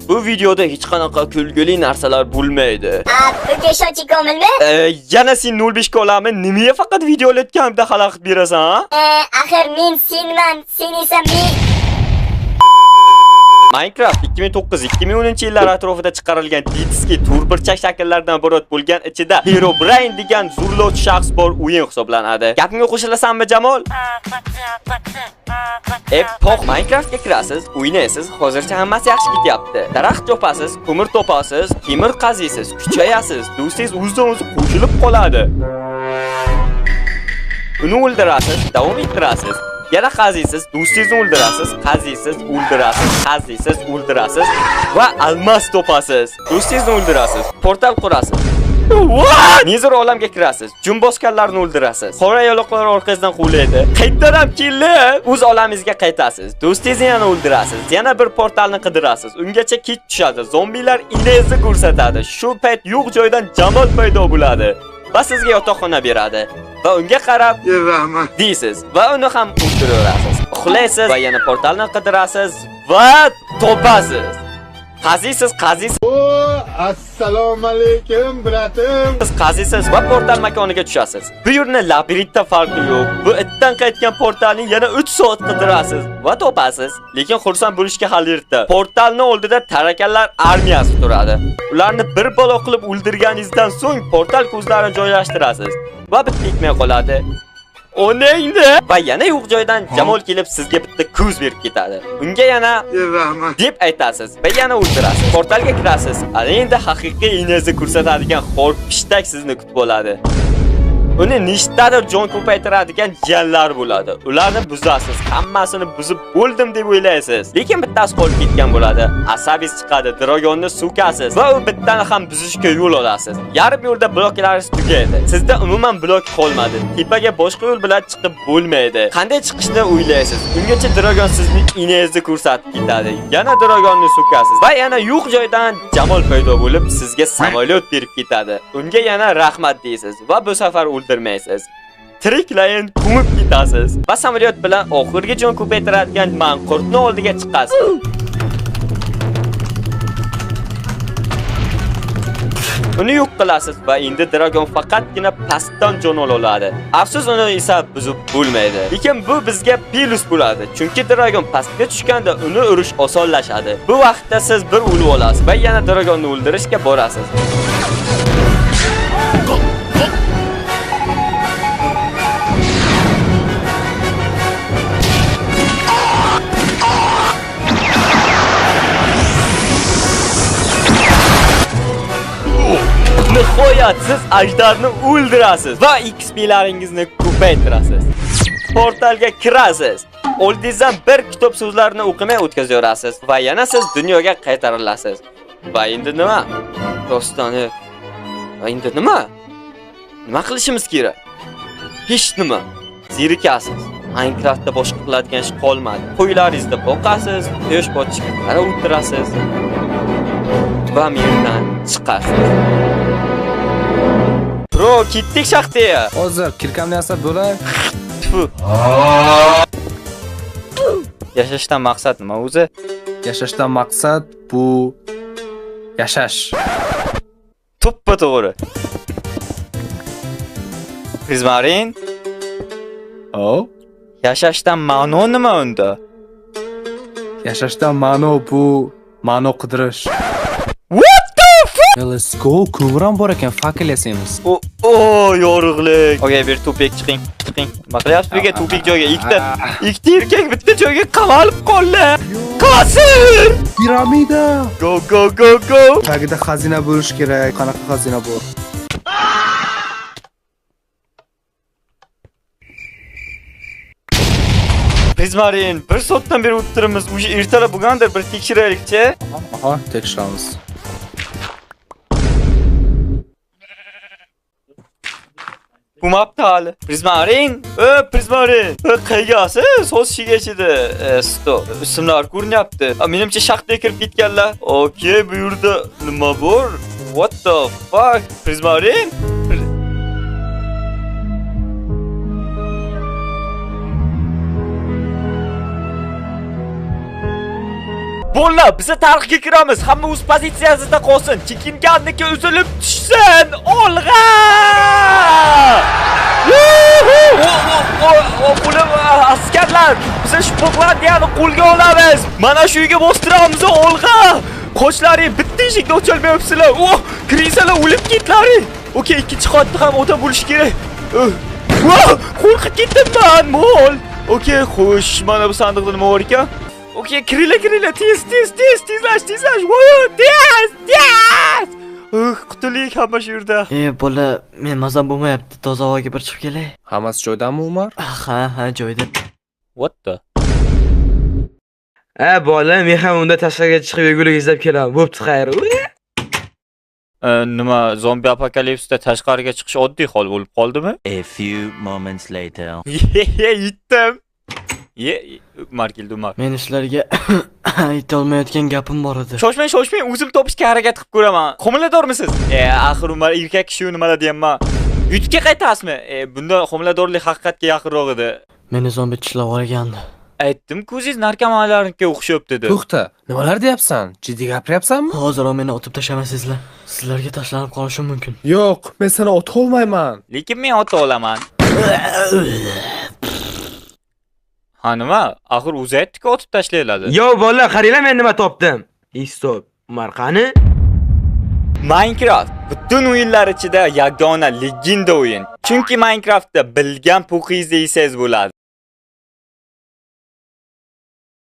Bu videoda hech qanaqa kulgili narsalar bo'lmaydi. Buga ishonching komilmi? Yana sen 05 ga olaman. Nimaga faqat video olayotganimda xalaqit berasan, ha? Axir men senman, sen esa men. Minecraft 2009-2010 yillar atrofida chiqarilgan ditski to'rtburchak shakllardan iborat bo'lgan ichida Herobrine degan zo'rlovchi shaxs bor o'yin hisoblanadi. Gapimga qo'shilasanmi, Jamol? Pox, Minecraftga kirasiz, o'ynaysiz, hozircha hammasi yaxshi ketyapti. Daraxt topasiz, ko'mir topasiz, temir qaziysiz, kuchayasiz, do'stingiz o'zidan o'zi qo'shilib qoladi. Uni o'ldirasiz, davom ettirasiz. Yana qaziysiz, do'stingizni o'ldirasiz, qaziysiz, o'ldirasiz, qaziysiz, o'ldirasiz va almas topasiz. Do'stingizni o'ldirasiz, portal qurasiz. What? Nether olamga kirasiz, jumboskanlarni o'ldirasiz. Qora yoloqlar orqangizdan quvlaydi. Qaytadan kelib, o'z olamingizga qaytasiz. Do'stingizni yana o'ldirasiz. Yana bir portalni qidirasiz. Ungacha kech tushadi. Zombilar inangizni ko'rsatadi. Shu payt yo'q joydan Jamol paydo bo'ladi va sizga yotoqxona beradi. Va unga qarab rahmat deysiz va uni ham o'ldiraverasiz. Uxlaysiz va yana portalni qidirasiz va topasiz. Qaziysiz, qaziysiz. Assalomu alaykum, bratim. Qaziysiz va portal makoniga tushasiz. Bu yerni labirintdan farqi yo'q. Bu itdan qaytgan portalni yana 3 soat qidirasiz va topasiz. Lekin xursand bo'lishga hali erta. Portalning oldida tarakanlar armiyasi turadi. Ularni bir balo qilib o'ldirganingizdan so'ng portal ko'zlarini joylashtirasiz va bitta ekmay qoladi. Onangni! Va yana yo'q joydan Jamol kelib sizga bitta ko'z berib ketadi. Unga yana rahmat deb aytasiz va yana o'ldirasiz. Portalga kirasiz. Ana endi haqiqiy inangizni ko'rsatadigan xor pishtak sizni kutib oladi. Uni nechtadir jon ko'paytiradigan jiyanlar bo'ladi. Ularni buzasiz. Hammasini buzib bo'ldim deb o'ylaysiz. Lekin bittasi qolib ketgan bo'ladi. Asabingiz chiqadi, dragonni so'kasiz va u bittani ham buzishga yo'l olasiz. Yarim yo'lda bloklaringiz tugaydi. Sizda umuman blok qolmadi. Tepaga boshqa yo'l bilan chiqib bo'lmaydi. Qanday chiqishni o'ylaysiz. Ungacha dragon sizni inangizni ko'rsatib ketadi. Yana dragonni so'kasiz va yana yo'q joydan Jamol paydo bo'lib sizga samolyot berib ketadi. Unga yana rahmat deysiz va bu safar o'ldirmaysiz. Tiriklayin ko'mib ketasiz va samolyot bilan oxirgi jon ko'paytiradigan manqurtni oldiga chiqasiz. Uni yo'q qilasiz va endi dragon faqatgina pastdan jon ola oladi. Afsus, uni esa buzib bo'lmaydi. Lekin bu bizga plus bo'ladi, chunki dragon pastga tushganda uni urish osonlashadi. Bu vaqtda siz bir o'lib olasiz va yana dragonni o'ldirishga borasiz. Nihoyat siz ajdarni o'ldirasiz va XP'laringizni ko'paytirasiz. Portalga kirasiz. Oldingizdan bir kitob so'zlarini o'qimay o'tkazaverasiz va yana siz dunyoga qaytarilasiz. Va endi nima? Dostoni. Va endi nima? Nima qilishimiz kerak? Hech nima. Zerikasiz. Minecraftda boshqa qiladigan ish qolmadi. Qo'ylaringizni boqasiz, quyosh botishga qarab o'tirasiz va mendan chiqasiz. Bro, ketdik shaxtaga. Hozir kirkamni yasab bo'lay. Tfu. Yashashdan maqsad nima o'zi? Yashashdan maqsad bu yashash. To'ppa to'g'ri. Prismarin? Oh. Yashashdan ma'no nima unda? Yashashdan ma'no bu ma'no qidirish. What the fuck? Let's go. Ko'mir ham bor ekan, fakel yasaymiz. O, yorug'lik. Okay, bir tupik chiqing, chiqing. Nima qilyapsiz buga tupik joyga? Ikkita erkak bitta joyga qamalib qoldi. Qasir! Piramida. Go go go go. Tagida xazina bo'lish kerak. Qanaqa xazina bor? Prismarin, bir soatdan beri o'tiribmiz. O'sha ertalab bo'lgandir, bir tekshiraylikchi. Aha, tekshiramiz. Bo'lmabdi hali. Prismarin, Prismarin. Qaygasi? So'z shigachida. Stop. Ismlar ko'rinyapti. Menimcha shaxtaga kirib ketganlar. Okay, bu yerda nima bor? What the fuck? Prismarin? Bolalar, biza tarixga kiramiz. Hamma o'z pozitsiyasida qolsin. Chekinganniki uzilib tushsin. Olg'a! O'lim askarlar, biza Shpotlandiyani qo'lga olamiz. Mana shu uyga bostiramiz, olg'a! Qochlaring, bitta eshikni ocholmayapsizlar. Oh, kirisalar o'lib ketlaring. Okey, ikkinchi qatda ham odam bo'lishi kerak. Qo'rqib ketdim man, mol. Okey, xo'sh, mana bu sandiqda nima bor ekan? Okey, kiringlar, kiringlar, tez, tez, tez, tezlash, tezlash. Voy, tez, tez. Qutulik hamma shu yerda. Bola, men mazam bo'lmayapti. Toza havoga bir chiqib kelay. Hammasi joyidami, Umar? Ha, ha, joyida. What the? Ha bola, men ham unda tashqariga chiqib yegulik izlab kelaman. Bo'pti, xayr. Nima, zombi apokalipsda tashqariga chiqish oddiy hol bo'lib qoldimi? A few moments later. Yetdim. Ye, Umar keldi, Umar. Men sizlarga ayta olmayotgan gapim bor edi. Shoshmang, shoshmang, o'zim topishga harakat qilib ko'raman. Homiladormisiz? Axir Umar erkak kishi nimalar deyapman. Yutga qaytasizmi? Bunda homiladorlik haqiqatga yaqinroq edi. Meni zombi tishlab olgandi. Aytdim, ko'zingiz narkomanlarnikiga o'xshab dedi. To'xta, nimalar deyapsan? Jiddiy gapiryapsanmi? Hozir o meni otib tashlamasizlar. Sizlarga tashlanib qolishim mumkin. Yo'q, men seni ota olmayman. Lekin men ota olaman. Ha nima? Axir o'zi aytdi-ku otib tashlayladi. Yo bola, qaranglar men nima topdim. Stop. Umar qani? Minecraft butun o'yinlar ichida yagona legenda o'yin. Chunki Minecraftda bilgan po'qingizni yesangiz bo'ladi.